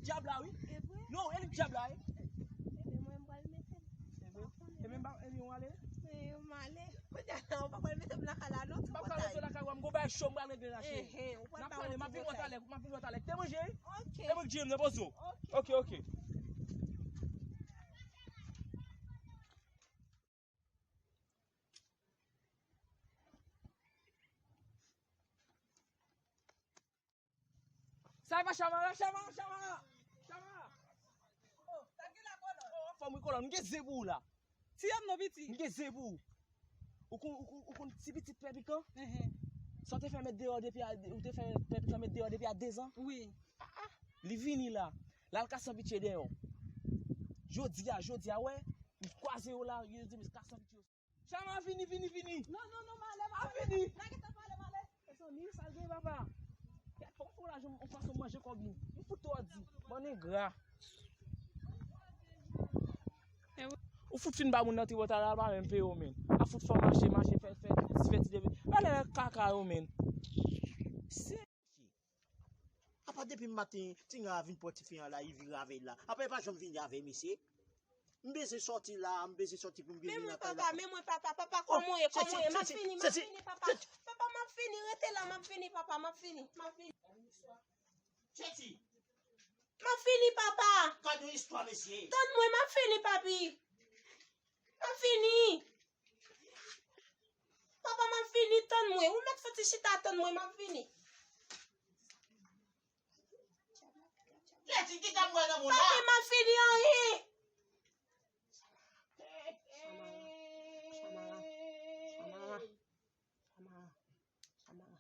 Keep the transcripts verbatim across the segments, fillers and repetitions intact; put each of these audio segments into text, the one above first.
dyab la, wi. E vre? Non, e li k dyab la, wi. Ebyen, mwen, m pral mete l. Ebyen, ebyen, m pa, ebyen, w ale? Ebyen, m ale. Kounye a la, ou pa pral mete m lakay la, non, ti pòtay. M p ap ka mete w lakay ou, m gon bagay cho, m pral regle la, cheri. Enhen, ou pral ba yon ti pòtay. N ap pale, m ap vin wè w talè, m ap vin wè w talè. Kite manje, wi. Ok. Kite manje, m nan poze w. Ok. Ok, ok. Sa va, Shamara, Shamara, Shamara, Shamara. Oh, sa gen la, kolòn? Oh, anfòm wi, kolòn. M gen zen pou ou la. Ti yam non, piti. M gen zen pou ou. Ou konn, ou konn, ou konn ti pitit Pè Pikan? Enhen. Sa w te fè met deyò depi a, ou te fè Pè Pikan met deyò depi a dezan? Wi. Ah, ah. Li vini la. L al ka san pitye dèyè w. Jodi a, jodi a, wè. M kwaze yo la, yo di m ka san pitye. Chama, vini, vini, vini. Non, non, non, m ale, m ale. A, vini. Nèg ete pale, m ale. Mezanmi, sa l gen, papa? Kèt, fò m fè w lajan, yon fason manje kòb li. M fout twò di. Bann engra. Ou fout fin ba moun nan ti bòt la, pa menm peye w, men. A fout fè w mache, mache, fè, fè, fè ti depi. Gade kaka yo, men. Se Apa depi maten, Tinga vin pran tifi an la, li vire avè l la. Apa li pa janm vini avè misye. M bezwen sòti la, m bezwen sòti pou m vin lakay la. Men mwen, papa, men mwen, papa, papa, kòman w ye, kòman w ye? M ap vini, m ap vini, papa. Papa, m ap vini, rete la, m ap vini, papa, m ap vini, m ap vini. Tcheti. M ap vini, papa. Gade yon istwa, mesye. Tann mwen, m ap vini, papi. M ap vini. Papa, m ap vini, tann mwen. Ou mèt fouti chita, tann mwen, m ap vini. Tcheti, ki ta mwen nan moun la? Papi, m ap vini, anyen. Shamara, Shamara, Shamara, Shamara,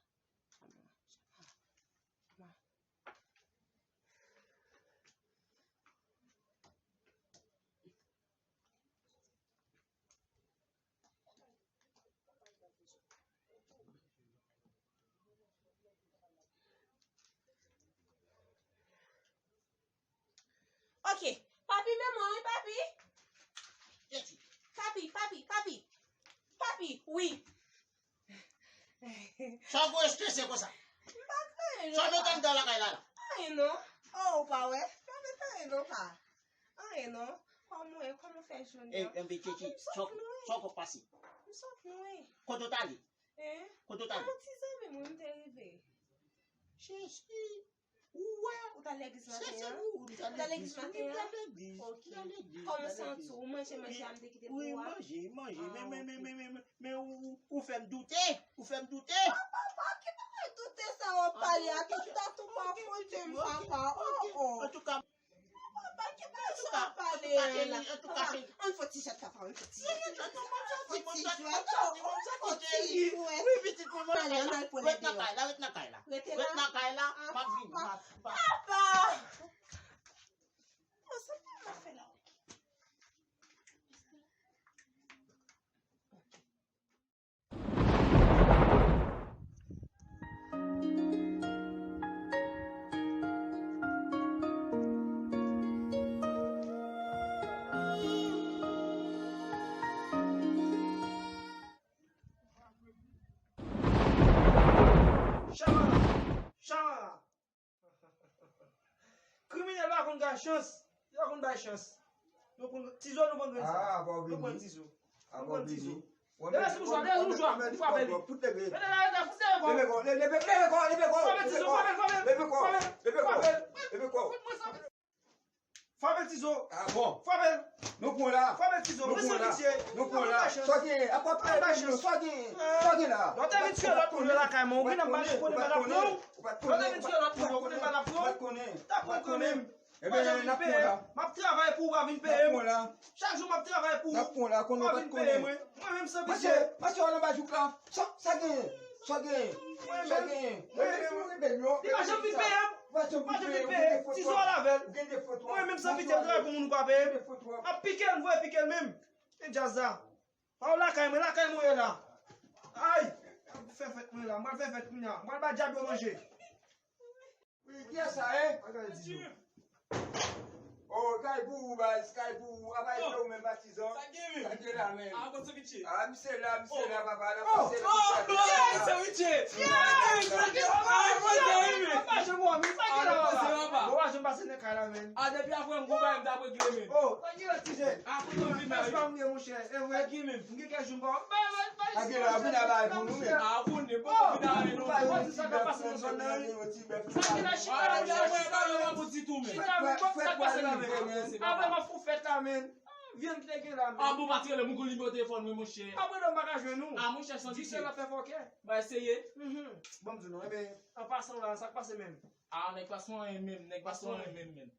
Shamara, Shamara. Ok. Papi, men mwen, wi, papi. Papi, papi, papi. Papi, wi. Sa w gwo estrese konsa? M pa gen anyen, non. Sa w mete anndan lakay la, la? Anyen, non. Oh, ou pa wè? M pa mete anyen, non, pa. Anyen, non. Kòman w ye? Kòman w fè jounen an? Ey, M V K T, sa w, sa w pase? M sot lwen. Kote w t ale? Hein? Kote w t ale? Yon ti zanmi mwen, m te rive. Jezi. Ou wè? Ou t al legliz maten an? Ou t al legliz maten an? Ok. Kòman w santi w? Ou manje manje a m te kite pou ou a? Wi, manje, manje. Men, men, men, men, men, men, men ou, ou fè m doute. Ou fè m doute. Papa, pa ki bagay doute sa w ap pale a? Tout dat ou pa kote m, papa. Oh, oh. Antouka, Papa, ki bagay sa w ap pale a la? Antouka, cheri, antouka, cheri. Ann fè ti jwèt, papa, ann fè ti jwèt. Ann fè ti jwèt, ann fè ti jwèt. Wi, pitit mwen, mwen lakay la. Ret nan kay la, ret nan kay la. Ret nan kay la, m ap vini, m ap, m ap. Papa! Bon, sa k ap fè la, ok. Shamara! Shamara! Kriminèl pa konn bay chans. Yo pa konn bay chans. Nou pran tizo, nou pran grenn sa. Ah, apa w vini? Nou pran tizo. Apa w vini? Leve sou mouchwa, leve sou mouchwa. Li frape li. Rete la, rete la, fout leve kò. Leve kò, leve, leve, leve kò, leve kò. Frape tizo, frape, frape. Leve kò, leve kò, leve kò. Fout mwen sa. Frape tizo. Ah bon. Frape l. Nou pran la. Frape tizo. Nou pran la. Nou pran la. Sa gen? Apa w ap pale, sa gen? Sa gen la? Lè w te vin tiye lòt moun yo lakay mwen, ou konnen m pa konnen m pa t ap pran w. Lè w te vin tiye lòt moun yo, ou konnen m pa t ap pran w. T ap pran kanmenm. Ebyen, n ap pran la. M ap travay pou ou pa vin peye m. Chak jou m ap travay pou ou. N ap pran la, konnen w pa t konnen. Mwen menm san pitye. Mache, mache, w al anba jouk la. Sa, sa genyen? Sa genyen? Sa genyen? Mwen menm, mwen menm, li pa janm vin peye m. Pa janm vin peye m. Tizo al avè l. Mwen menm san pitye, m travay pou moun ou pa peye m. M ap pike l, m voye pike l menm. Men djaz la. Pa w lakay mwen, lakay mwen ye la. Ay! M ap fè fèt mwen la, m pral fè fèt mwen la. M pral bay dyab yo manje. Wi, kiyès sa, hein? Bagay di yo. Oh, kay pou ou, baz, kay pou ou. Apa, oh, se ou menm, patizan? Sa gen, men? Sa gen la, men? Ah, bon, se pitye. Ah, misye la, misye la, papa, la, oh, pase la, oh, misye la. Hey, se pitye. Yeah, ah, bon, se pitye, men. Papa, je m'en, men, sa gen la, papa? Bon, je m'en pase nan kay la, men. Ah, depi apre m gwo bay, m t ap regle, men. Oh, sa gen la, tizè? Ah, kote w vin la, wi? Sa gen, monchè, e vre. Sa gen, men. M gen kèk jou m pa wè. Sa gen la, vin a bay pou nou, men. Ah, pou nou, pou nou vin a bay nou. Bon, sa ka pase nan zòn nan, wi. Sa gen la, chita la, chita la, chita la, chita la, chita la, sa k pase la, men. Apre m ap fè fèt la, men. Vyann te gen la, men. Ah, bon, pa t rele m, ou konn nimewo telefòn mwen, monchè. Apre non, m pa ka jwenn ou. Ah, monchè, san pitye. Jis la fè fòkè. M a eseye. Mhm. Bon, m di nou, enben, an pasan la, sa k pase menm? Ah, nèg pa sou anyen menm, nèg pa sou anyen menm, menm.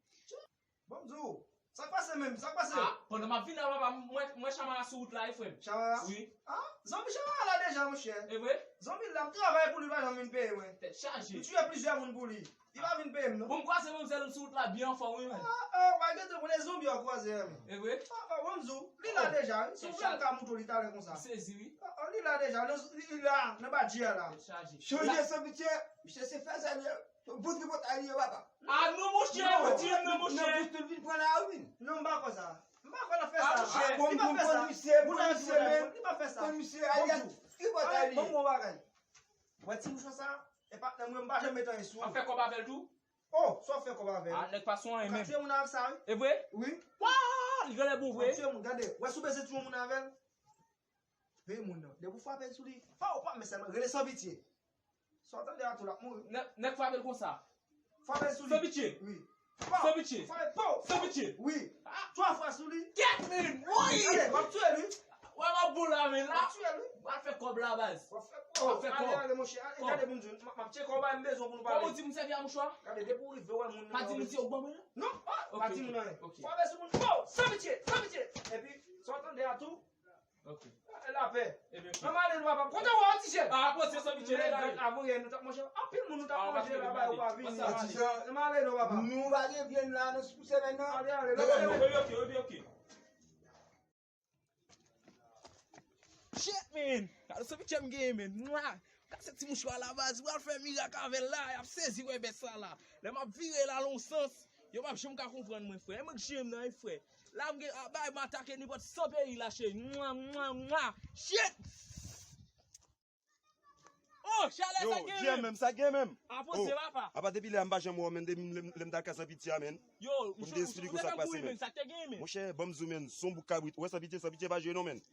Bon, m di w, sa k pase menm? Sa k pase? Ah, pandan m ap vin la, papa, m wè, m wè Chamara sou wout la, wi, frè m. Chamara? Wi. Ah, zanmi Chamara la deja, monchè. E vre? Zanmi la, m travay pou li, li pa janm vin peye mwen. Tèt chaje. M tiye plizyè moun pou li. Li pa vin peye m, non. Bon, m kwaze manmzèl sou wout la byen anfòm, wi, men. Ah, ah, w a gen tan pou lè zonbi w kwaze a, men. E vre? Ah, ah, bon, m di w, li la deja, wi. Si w vle, m ka montre w li talè konsa. M sezi, wi. Ah, ah, li la deja, li, li la, nan badji a la. Tèt chaje. Chanje san pitye, misye se fè zèl yo. Bout tripotay li yo, papa. Ah, non, monchè, non, di m non, monchè. Nan bous tout vin pran la, wi. Non, m pa kwè sa. M pa kwè l ap fè sa. Ah, monchè. Li pa fè sa. Moun nan di men, li pa fè sa. Konn misye, alyas tripotay li. Bon, bon bagay. Wè ti mouchwa sa, e patnè mwen, m pa janm met anyen sou. Ap fè kòb avè l tou? Oh, sa w ap fè kòb avè l? Ah, nèg pa sou anyen menm. Ou ka tiye moun avèk sa, wi. E vre? Wi. Wa! Li genlè bon vre. Ou ap tiye moun, gade. Wè si w bezwen tiye moun avè l. Veye moun nan. Depi w frape l sou li, pa w pa men sèlman, rele san pitye. Sa w tande a tou l ap mouri. Nèg, nèg frape l konsa. Frape l sou li. San pitye. Wi. San pitye. Frape, pow! San pitye. Wi. Twa fwa sou li. Kèt, men! Woy! Gade, m ap tiye l, wi. Wè, m ap bon la, men la. M ap tiye l, wi. M ap fè kòb la, baz. W ap fè kòb. M ap fè kòb. Ale, ale, monchè. Ale, gade pou m di w, m ap, m ap tcheke w, ba m bezwen pou nou pale. Kòman w di m sèvi a mouchwa? Gade, depi w rive wè moun nan. Pa di moun se ou k ban mwen nan? Non, pa, pa di moun anyen. Ok. Frape sou moun. Pow! San pitye, san pitye. Epi, sa w tande a tou, Ok. Lapè. Ebyen, ok. Ann ale nou, papa. Kote w a, ti jèn? Ah, poze san pitye, nèg la. Nèg avanyè nou t ap manje. Anpil moun nou t ap manje la, ba yo pa vini. Ann ale nou, papa. Nou va revyen la nan sou semèn nan. Ale, ale, ale. Ebyen, ok, ebyen, ok. Shit, man! Gade san pitye m genyen, man. Mwa! Kase ti mouchwa la, baz. Pral fè mirak avè l la. Y ap sezi wè bèt sa la. Lè m ap vire l al yon sans, yo p ap janm ka konprann mwen, frè. E mwen k jere m nan, wi, frè. La m gen, ah, bay m atake nenpòt san peyi la, cheri. Mwa, mwa, mwa. Shit! Oh, chalè sa gen menm. Yo, G M M, sa gen menm. Avanse, papa. Apa depi lè a m pa janm wè w, menm depi lè m, lè m t al kay san pitye a, menm. Yo, pou m te esplike w sa k pase, menm. Sa k te gen, menm. Monchè, ban m di w, menm, se yon bouk kabrit. Ou wè san pitye, san pitye pa jwe non, menm.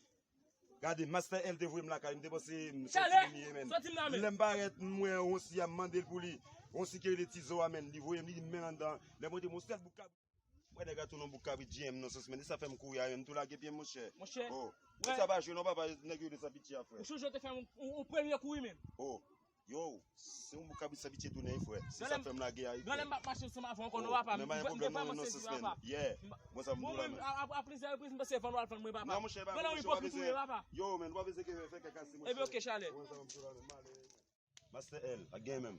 Gade, Master L te voye m lakay, m te panse m se yon timoun li ye, menn. Lè m parèt, m wè yon si a, m mande l pou li. Yon si ki rele Tizo a, menn. Li voye m, li di m men anndan. Lè m rantre, m yon sèl bouk kabrit. M wè nèg la tounen yon bouk kabrit G M nan sans, menn. E sa fè m kouri a, menn. M tou lage pye m, monchè. Oh, sa pa jwe non, papa, nèg yo rele sa pitye a, frè. Ou sonje w te fè m yon, yon premye kou, wi, menn. Oh, yo, se yon bouk kabrit san pitye tounen, wi, frè. Se sa fè m lage a, wi, frè. Granlè m p ap mache ansanm avè w ankò non, papa. M vrèman sezi, papa. Yeah. Bon, sa m di w la, menn. A, a, a plizyè repriz, m panse van w al vann mwen, papa. Non, monchè, pa mouche, w ap eseye. Yo, menn, w ap eseye fè kèk asi, monchè. Ebyen, ok, chalè. Master L, pa gen menm.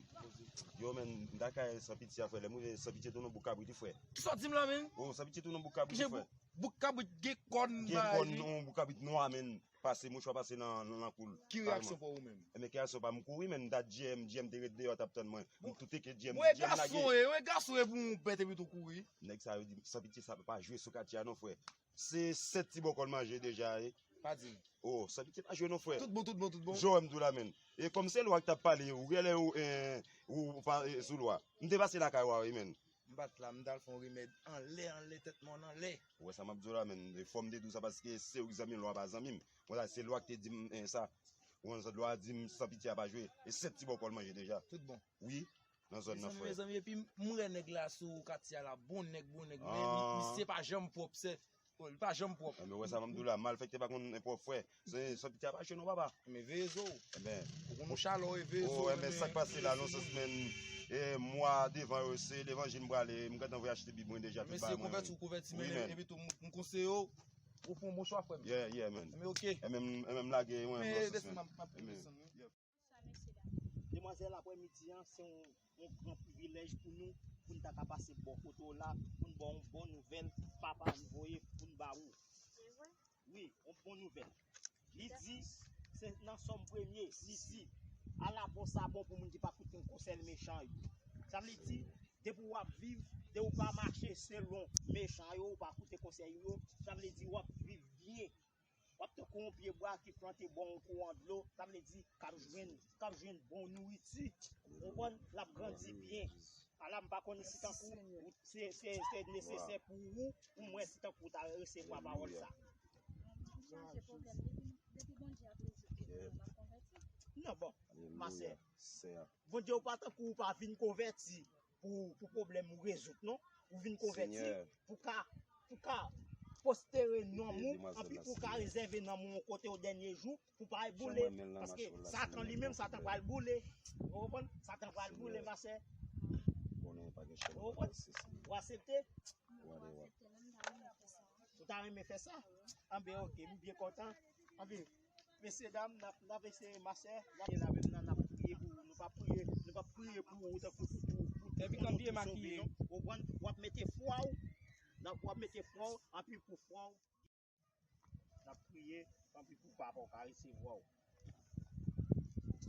Yo, menn, m ta kay san pitye a, frè. Lè m rive san pitye tounen bouk kabrit, wi, frè. Kisa w di m la, menn? Oh, san pitye tounen bouk kabrit, wi, frè. Bouk kabrit gen kòn, gen kòn, non, bouk kabrit nwa, menn. Pase, mouchwa pase nan, nan, nan kou l. Ki reyaksyon pa w ou menm? Ebyen, ki reyaksyon pa m? M kouri, menn, m ta G M, G M te ret deyò, t ap tann mwen. M tou teke G M, G M lage. Ou e gason, e pou yon bèt epi tou kouri. Nèg sa yo di, san pitye sa pa jwe sou katye a non, frè. Se sèt ti bòkò l manje deja, e. Pa di m. Oh, san pitye pa jwe non, frè. Tout bon, tout bon, tout bon. Jowè m tou la, menn. E kòm se lwa k t ap pale, ou genlè ou, eh, ou, ou pa, eh, sou lwa. M te pase lakay w a, wi, menn. M pa t la, m t al fè yon remèd anlè, anlè tèt mòn anlè. Ou wè sa m ap di w la, menn. E fò m te di w sa paske se ou ki zanmi lwa pa zanmi m. Konsa se lwa ki te di m, eh, sa. Ou konn sa lwa di m san pitye a pa jwe. E sèt ti bòkò l manje deja. Tout bon. Wi, nan zòn nan, frè. Mezanmi, mezanmi, epi m wè nèg la sou katye a la, bon nèg, bon nèg, men li, misye pa janm pwòp, sè. Oh, li pa janm pwòp. Enben, wè sa m ap di w la, malfektè pa konn pwòp, frè. Se, san pitye a pa jwe non, papa. Men veye zo w. Enben. Ou konn yon chalè w e veye zo w. Oh, enben, sa k pase la, non, sans, menn. E mwa devan yo, se levanjil m prale, m gentan voye achte Bib mwen deja, tout bagay mwen. Men si w konvèti, ou konvèti, men epi tou, m, m konseye w, ou pran bon chwa, frè m. Yeah, yeah, man. Men ok. Enben, enben, m lage, mwen, non, sans, menn. Sa, mesye dam. Demwazèl, aprèmidi an, se yon, yon gran privilèj pou nou, pou n ta ka pase bò kote w la, pou n ba w yon bon nouvèl papa m voye pou n ba ou. Se vre? Wi, yon bon nouvèl. Li di, se nan Sòm premye, li di, ala bon sa bon pou moun ki pa koute konsèy mechan yo. Sa vle di, Depi w ap viv, depi w pa mache selon mechan yo, ou pa koute konsèy yo, sa vle di w ap viv byen. W ap tankou yon pye bwa ki plante bò yon kouran dlo, sa vle di k ap jwenn, k ap jwenn bon nouriti. Ou konprann? L ap grandi byen. Ala m pa konn si tankou se, se, se nesesè pou ou, pou mwen si tankou w ta resevwa pawòl sa. Non, bon, ma sè, Bondye ou pa tankou ou pa vin konvèti pou, pou pwoblèm ou rezoud, non. Ou vin konvèti pou ka, pou ka postere nanm ou, anpi pou ka rezève nanm ou yon kote o dènye jou, pou pa al boule, paske Satan li menm, Satan pral boule. Ou konprann? Satan pral boule, ma sè. Ou konprann? Ou aksepte? Ou ta renmen fè sa? Anben, oke, m byen kontan. Anben, mesye dam, n ap, n ap eseye, ma sè, n ap la menm nan, n ap priye pou ou. Nou pa priye, nou pa priye pou ou tankou pou, pou, pou, pou nou tou sove, non. Ou konprann? W ap mete fwa w, w ap mete fwa w, anpi pou fwa w. N ap priye, tanpri pou papa w ka resevwa w.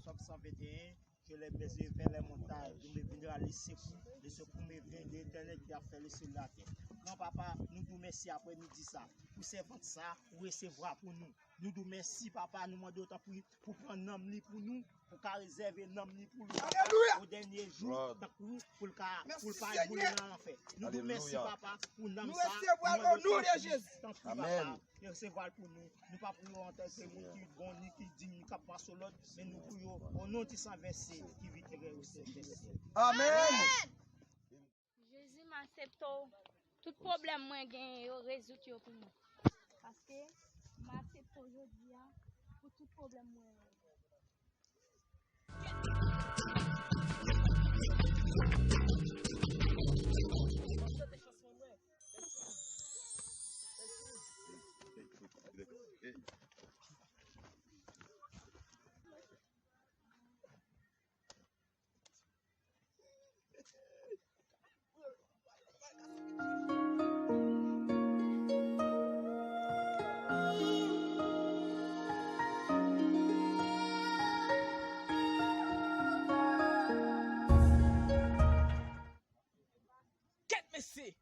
Sòm san venteyen, je lève mes yeux vers les montagnes, d'où me viendra le secours. Le secours me vient de l'Éternel qui a fait le ciel et la terre. Gran papa, nou di w mèsi aprè midi sa, pou sèvant sa, ou resevwa pou nou. Nou di w mèsi, papa, nou mande w tanpri, pou pran nanm li pou nou, pou ka rezève nanm li pou li, papa, o dènye jou, tankou pou l ka, pou l pa al boule nan lanfè. Nou di w mèsi, papa, pou nanm sa, nou mande w tanpri, tanpri, papa, resevwa l pou nou. Nou pa priye w antanke moun ki bon, ni ki diy, ni k ap mache sou lòd, men nou priye w o non di san vèse ki viv etènèl. Amèn. Jezi, m aksepte w. Tout pwoblèm mwen genyen yo, rezoud yo pou mwen. Paske m aksepte w jodi a pou tout pwoblèm mwen yo. Kèt mesye!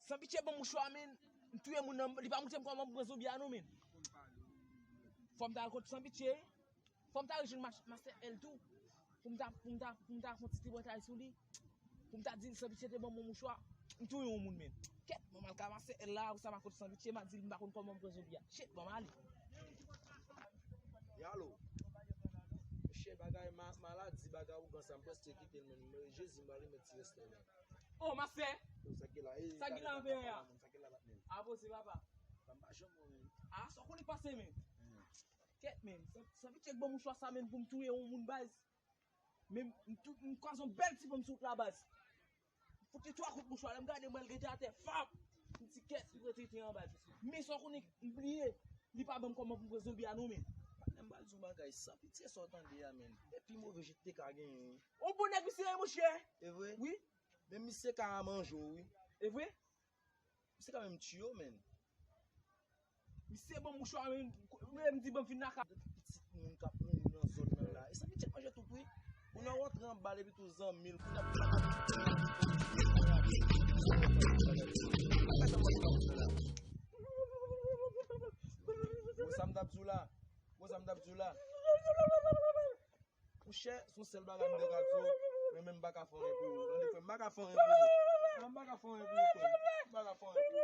San pitye ban m mouchwa, men. M touye moun nan, li pa montre m kòman pou pran zonbi a non, men. Fò m ta al kot San Pitye. Fò m ta rejwenn mas-, mastè L tou. Pou m ta, pou m ta, pou m ta fè yon ti tripotay sou li. Pou m ta di l San Pitye te ban m yon mouchwa. M touye yon moun, men. Kèt, mwen m al ka mastè L la, ou sa m al kot San Pitye, m a di l m pa konn kòman m pran zonbi a. Shit, ban m ale. Yalo. Monchè, bagay ma-, maladi, bagay ougan sa, m prèske kite l, men Jezi, m pa remèt ti rès la, men. Oh, mastè! Sa ki la, eh, sa ki la, anpè a? Sa ki la, batman? Avanse, papa. Sa m pa janm wè, men. Ah, sa w konnen k pase, men. Hmm. Kèt, men. San, San Pitye k ban m mouchwa sa, men, pou m touye yon moun, baz. Men, m tou-, m kwaze yon bèl ti fanm sou wout la, baz. M fout li twa kout mouchwa, lè m gade, m wè l rete atè, fap! M di, kèt, li rete, rete anba. Men, sa w konnen, m bliye. Li pa ban m kòman pou m pran zonbi a, non, men. Patnè, m pral di w bagay, San Pitye, sa w tande a, men. E pi move je te ka genyen, wi. On bon nèg misye ye, monchè. E vre? Wi. Men misye ka manje w, wi. E vre? Misye ka menm tiye w, men. Misye ban m mouchwa, men, men m di ban m fin lakay. Pitit moun k ap mouri nan zòn nan la. E San Pitye manje tout, wi. Ou nan rantre anba l epi tou zanmi l. Kounye a, bon, sa m t ap di w la. Bon, sa m t ap di w la. Monchè, se yon sèl bagay m te ka di w, men menm m pa ka fè anyen pou ou. Tande, frè m, m pa ka fè anyen pou ou. Non, m pa ka fè anyen pou ou, frè m. M pa ka fè anyen pou